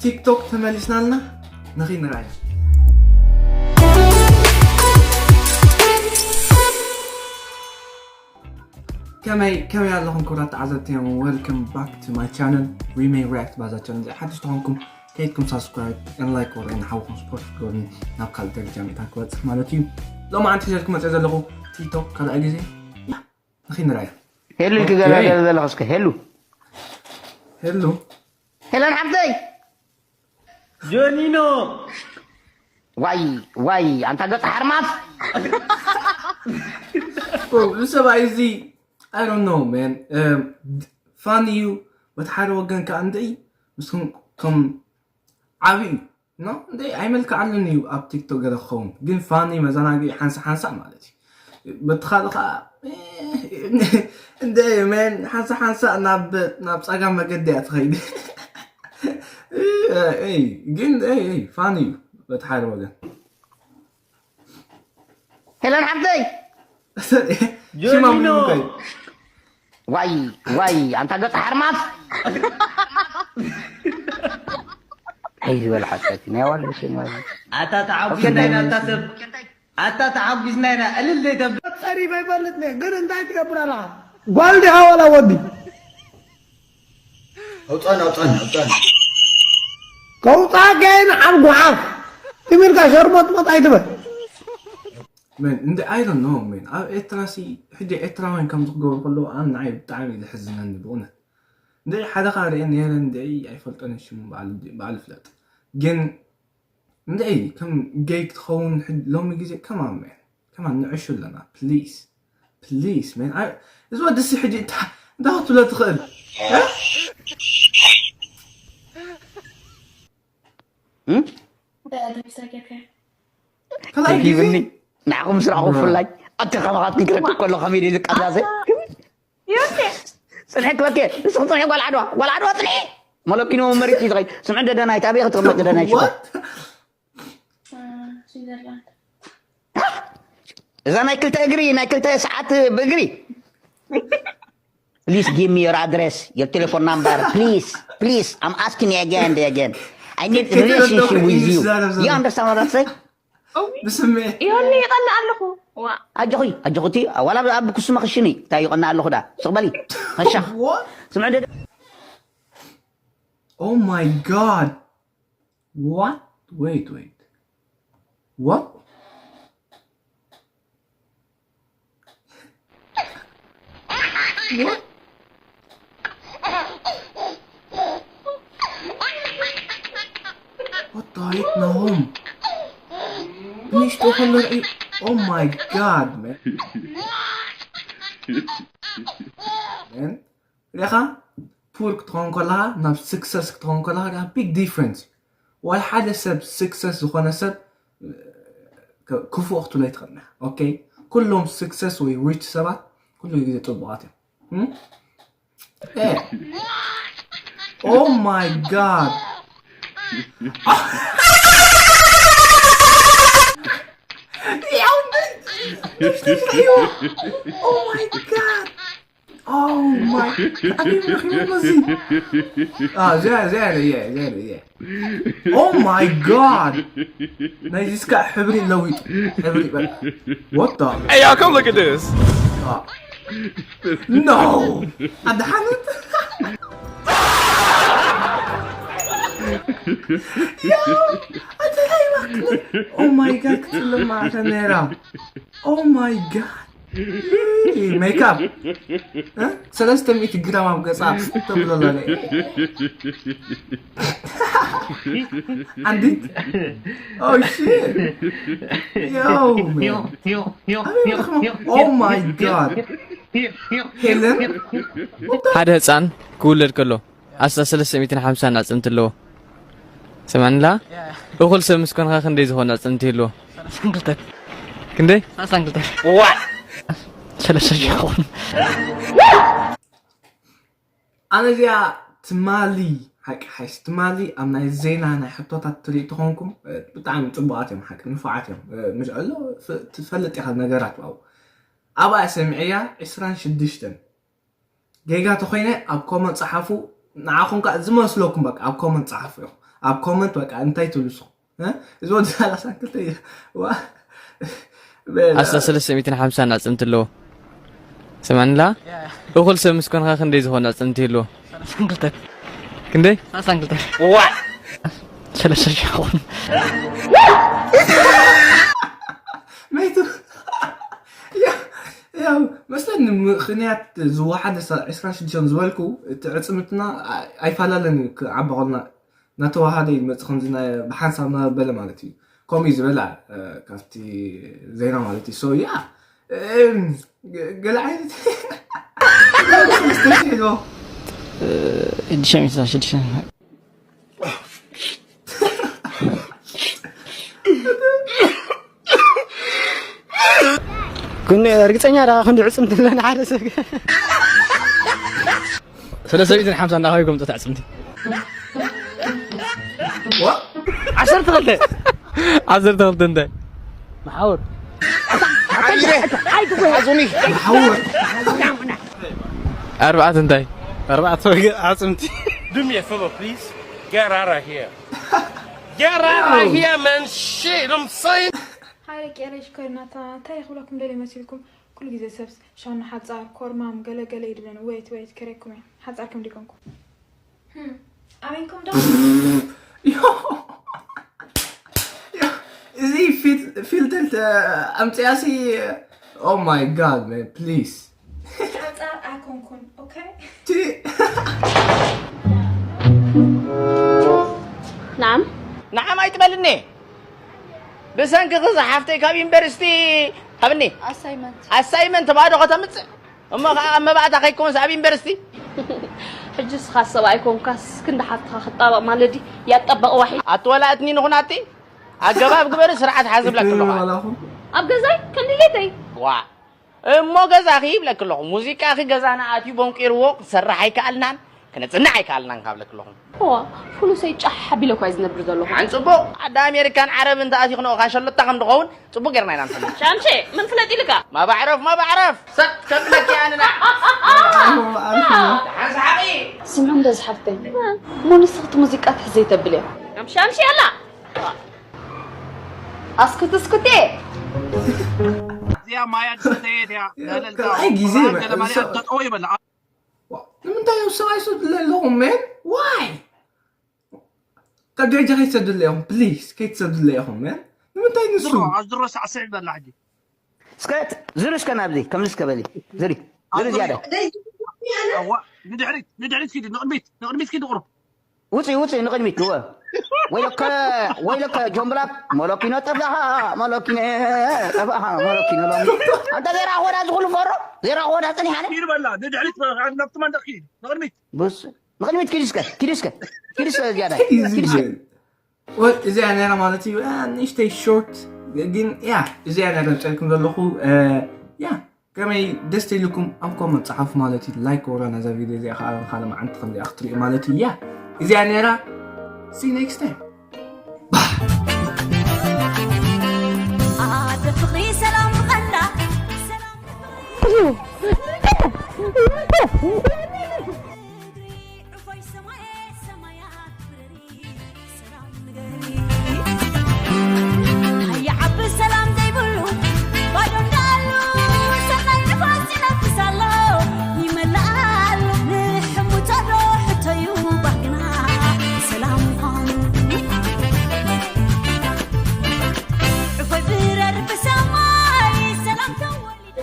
ቲክቶክ ተመሊስናልና ንኺ ንርኣያ። ከመይ ከመይ ኣለኹም ክቡራት ተዓዘብቲ? Welcome back to my channel, Remain React ባዛ ቻነል። ሓድሽ ተኾንኩም ከይድኩም ሳብስክራይብ and like ወረ ንሓውኩም ስፖርት ክትገብሩኒ ናብ ካልእ ደረጃ ምእታን ክበፅሕ ማለት እዩ። ሎማዓንቲ ሒዘልኩም መፅእ ዘለኹ ቲክቶክ ካልኣይ ግዜ ንኺ ንርኣያ። ሄሉ ኢልኪ ገለ ኦኬ። ገለ ዘለኹ እስከ ሄሉ። ሄሉ። ሄለን ሓፍተይ። ጆኒኖ። ዋይ ዋይ ኣንታ ገጽ ሓርማት። ብሮ፣ እዚ ሰብኣይ እዚ I don't know man. ፋን እዩ። በቲ ሓደ ወገን ከዓ እንድዒ ምስኹም ከም ዓብዪ እዩ። ኖ እንደ ኣይመልክዓሉን እዩ ኣብ ቲክቶክ ገለ ክኸውን ግን ፋኒ መዘናግዒ ሓንሳ ሓንሳ ማለት እዩ። በቲ ካልእ ከዓ እንደ መን ሓንሳ ሓንሳ ናብ ናብ ፀጋም መገዲ እያ ትኸይድ። ግን ፋኒ እዩ በቲ ሓደ ወገን። ሄለን ሓፍተይ ሽማ ጆኒኖ። ምንታይ? ዋይ ዋይ ኣንታ ገጽ ሓርማት። ኣይ ዝበል ሓሳቲ ናይ ዋለ ሽማ። ኣታ ተዓጉስ ኦኬ፣ ናይ ናታ ሰብ ኣታ ተዓጉስ ናይ ና እልል ዘይተብ ጸሪፈ ይፈልጥ ነኝ፣ ግን እንታይ ትገብር ኣለኻ? ጓል ዲኻ ዋላ ወዲ? ኣውፃን ኣውፃን ኣውፃን። ከውፃ ገይን ዓብ ጓሓፍ ትም ኢልካ ሸርሞጥሞጥ ኣይትበል። መን እንደ I don't know መን ኣብ ኤርትራ ሲ ሕጂ ኤርትራውያን ከምዚ ክገብሩ ከለዉ ኣነ ንዓይ ብጣዕሚ እዩ ዘሕዝነኒ ብእውነት። እንደ ሓደ ካብ ርኤ ነይረ እንደ ኣይፈልጦን ሽሙ ባዕሉ ባዕሉ ፍለጥ ግን እንደ ከም ገይ ክትኸውን ሕጂ ሎሚ ግዜ ከማን መን ከማን ንዕሹ ኣለና ፕሊስ ፕሊስ መን እዚ ወዲ ሲ ሕጂ እንታ እንታ ክትብሎ ትኽእል እ? እም? ካልኣይ ግዜ ሂብኒ ንዓኹም ስራኹ ብፍላይ ኣቲ ከማኻትኩም ክረክብ ከሎ ከመይ ድዩ ዝቀዛዘ ዮሴፍ ፅንሒ ክበኬ ንስኹም ፅንሒ ጓል ዓድዋ ጓል ዓድዋ ፅንሒ መለኪኖ መሪት እዩ ዝኸይድ ስምዒ ደደናይት ኣበይ ክትቕመጥ ደደናይት ሽኮር ስዊዘርላንድ እዛ ናይ ክልተ እግሪ ናይ ክልተ ሰዓት ብእግሪ Please give me your address, your telephone number, please, please. I'm asking you again and again. I need relationship with you. You understand what I'm saying? ብስምዒት ይሆኒ ይቐንእ ኣለኹ ዋ ኣጆኺ ኣጆኺ እቲ ዋላ ኣብ ክሱመ ክሽኒ እንታይ ይቐንእ ኣለኹ ዳ ስቕ በሊ ኸሻኽ What? ስምዕ ደ Oh my god. What? Wait, wait. What? What? What the heck, Nahom? Please don't let it. Oh my god, man. Man. ሪኻ ፑር ክትኸውን ከለኻ ናብ ስክሰስ ክትኸውን ከለኻ ዳ ቢግ ዲፍረንስ ዋላ ሓደ ሰብ ስክሰስ ዝኾነ ሰብ ክ- ክፉእ ክትብሎ ኣይትኽእልና ኦኬ ኩሎም ስክሰስ ወይ ሪች ሰባት ኩሉ ግዜ ፅቡቃት እዮም ኦ ማይ ጋድ Oh my god! Oh my! ኣበይ ረኺቦሞ እዚ? Ah, there, there, yeah, there, yeah. Oh my god! ናይዚ እስካ ሕብሪ ለዊጡ ሕብሪ በል። What the? Hey, y'all, come look at this. Ah. No! ኣድሓነት? Yo! ኣድሓይ ማክለ! Oh my god! ክትልም ማዕተ ነራ! Oh my god! ሜካፕ ሰለስተ ሚእቲ ግራም ኣብ ገፃ ተብሎ ኣለለ ኣንዲት Oh shit! Yo, man! ኣበይ ረኺቦም? Oh my god! ሄለን? ሓደ ህፃን ክውለድ ከሎ ኣስታት ሰለስተ ሚእትን ሓምሳን ኣፅንቲ ኣለዎ። ሰማንላ እኹል ሰብ ምስ ኮንካ ክንደይ ዝኾነ ኣፅንቲ ይህልዎ? ክንደይ? ሰለስተ ሺሕ ይኸውን። ኣነ እዚኣ ትማሊ ሓቂ ሓይስ ትማሊ ኣብ ናይ ዜና ናይ ሕቶታት ትርኢ ተኾንኩም ብጣዕሚ ፅቡቃት እዮም ሓቂ ንፉዓት እዮም ምሽ ኣሎ ትፈልጥ ኢኻ ነገራት ኣብኣ ሰሚዐያ ዕስራን ሽዱሽተን ጌጋ ተኾይነ ኣብ ኮመንት ጸሓፉ ንዓኹም ከኣ ዝመስለኩም በቃ ኣብ ኮመንት ጸሓፉ ኢኹም ኣብ ኮመንት በቃ እንታይ ትብሉ ንስኹም? እ? እዚ ወዲ ሰላሳን ክልተ እዩ። ዋ። በ- ኣስታ ሰለስተ ሚእትን ሓምሳን ኣዕጽምቲ ኣለዎ። ስማዕንላ? እኹል ሰብ ምስ ኮንካ ክንደይ ዝኾነ ኣዕጽምቲ ኣለዎ? ሰላሳን ክልተ። ክንደይ? ሰላሳን ክልተ። ዋ! ሰለስተ ሺሕ ይኸውን። መይቱ። ያ- ያው መስለኒ ምኽንያት ዝወሓደ ሳ- ዕስራን ሽዱሽተን ዝበልኩ እቲ ዕጽምትና ኣይ- ኣይፈላለን እዩ ክዓቢ ከልና እናተዋሃደ ይመጽእ ከምዚ ናይ ብሓንሳብ እናበለ ማለት እዩ። ከምኡ እዩ ዝበላ እ፣ ካብቲ ዜና ማለት እዩ። So yeah እም፣ ገ- ገለ ዓይነት ሽዱሽተ ሺሕ ዶ? ሽዱሽተ ሚእቲ ሽዱሽተ። ግን ርግጸኛ ዳ ክንዲ ዕጽምቲ ኣለና ሓደ ሰብ። ሰለስተ ሚእትን ሓምሳን እንዳኸ ይጎምጦ ኣዕጽምቲ። ዋ? ዓሰርተ ክልተ። ዓሰርተ ክልተ እንታይ? መሓውር። ሓውር። ኣርባዕተ እንታይ? ኣርባዕተ ወይ ኣዕጽምቲ። Do me a favor, please. Get out of here. Get out of here, man. Shit, I'm saying. ሃይ ደቂ ኤረይ ሽኮሪናታ፣ እንታይ ክብለኩም ደልየ መሲልኩም? ኩሉ ግዜ ሰብስ ሻኑ ሓጻር፣ ኮርማም፣ ገለ ገለ ይድብለኒ። ዌይት፣ ዌይት፣ ከረኩም እየ። ሓጻር ከም ዲኮንኩም። ህም፣ ኣበይንኩም ዶ? ዮ፣ ዮ፣ እዚ ፊል- ፊልተር ተ- ኣምጽያሲ። Oh my God, man, please. ሓጻር ኣይኮንኩን፣ ኦኬ? ቲ- ናም ንዓም ኣይትበልኒ። ብሰንክኺ ዝሓፍተይ ካብ ዩኒቨርሲቲ ሃብኒ ኣሳይመንት ኣሳይመንት ባዶ ከተምፅእ እሞ ከዓ ኣብ መባእታ ከይከውንስ ኣብ ዩኒቨርሲቲ ሕጂ ስኻ ሰብኣይ ኮንካስ ክንዲ ሓፍትኻ ክጣበቕ ማለት ድዩ? ያጠበቕ ዋሒ ኣትወላእትኒ ንኹናቲ ኣገባብ ግበሪ ስርዓት ሓዚ ብለክ ኣለኹ ዋላኹም ኣብ ገዛይ ከም ድሌተይ ዋ እሞ ገዛኺ ይብለክ ኣለኹ ሙዚቃኺ ገዛና ኣትዩ ቦንቂርዎ ክንሰርሕ ኣይከኣልናን ክነፅንዕ ኣይከኣልናን ካብለክ ኣለኹ እዋ ፍሉሰይ ጫሕ ኣቢለ እኳ እዩ ዝነብር ዘለኹ ሓን ፅቡቕ ዓዲ ኣሜሪካን ዓረብን ተኣቲኽንኦ ካሸሎታ ከም ድኸውን ፅቡቕ ጌርና ኢና ንፈልጥ ሻምሼ ምን ፍለጥ ኢልካ ማባዕረፍ ማባዕረፍ ሰጥ ከብለኪ ኣንና ኣሪፍ እዩ። ሓንሳሓቂ ስምዑ እንደ ዝሓፍተይ እሞ ንስኽቲ ሙዚቃ ትሕዘይ ተብል እያ ሻምሼ ኣላ ኣስክት እስክቴ እዚኣ ማያ ዝሰተየት እያ። ካልኣይ ግዜ ገለማርያ ተጠው ይበላ። ንምንታይ እዮም ሰብኣይ ሰዱለ ኣለኹም ሜን ዋይ ካብ ደረጃ ከይትሰዱለ ኢኹም ፕሊስ ከይትሰዱለ ኢኹም ሜን ንምንታይ ንሱ ኣዝሮ ሳዕስዕ ይበላ ሕጂ። እስከ ዝሪ እስከ ናብዚ ከምዚ እስከ በሊ ዝሪ ዝሪ ዝያዳ ንድሕሪት ንድሕሪት ኪዲ ንቕድሚት ንቕድሚት ኪዲ ቁሩብ ውፅኢ ውፅኢ ንቕድሚት እወ ወይለከ ወይለከ ጆምብላክ መለኪኖ ጠፋኻ መለኪኖ ጠፋኻ መለኪኖ ሎሚ ኣንተ ዘይረኣኽወና እዚ ኩሉ ፈሮ ዘይረኣኽወና ፀኒሓነ ኪዲ በላ ንድሕሪት ናብቲ መንደቕ ኪዲ ንቕድሚት ብስ ንቕድሚት ኪድ እስከ ኪድ እስከ ኪድ እስከ ዝያዳ ኪድ እስከ እዚኣ ነራ ማለት እዩ ንእሽተይ ሾርት ግን ያ እዚኣ ነራ ጨልኩም ዘለኹ ያ ከመይ ደስ ኢልኩም ኣብ ኮመንት ጸሓፉ ማለት እዩ ላይክ ወራ ነዛ ቪድዮ እዚኣ ከዓ ካልእ መዓንቲ ከምዚኣ ክትሪኡ ማለት እዩ ያ እዚኣ ነራ see next time ኣደ ፍቕሪ ሰላም ብቐንዳ ሰላም ዑፎይ ሰማየ ሰማያት ብረሪ ሰላም ንገሪ ኣይዓቢ ሰላም ዘይብሉ ባዶ እንዳሉ ሰኸን ንፋስ ይነፍስ ኣሎ ይመልኣሉ ንሕሙቶ ዶ ሕቶዩ ባህግና ሰላም ምዃኑ ዑፎይ ብረር ብሰማይ ሰላም ተወሊዱ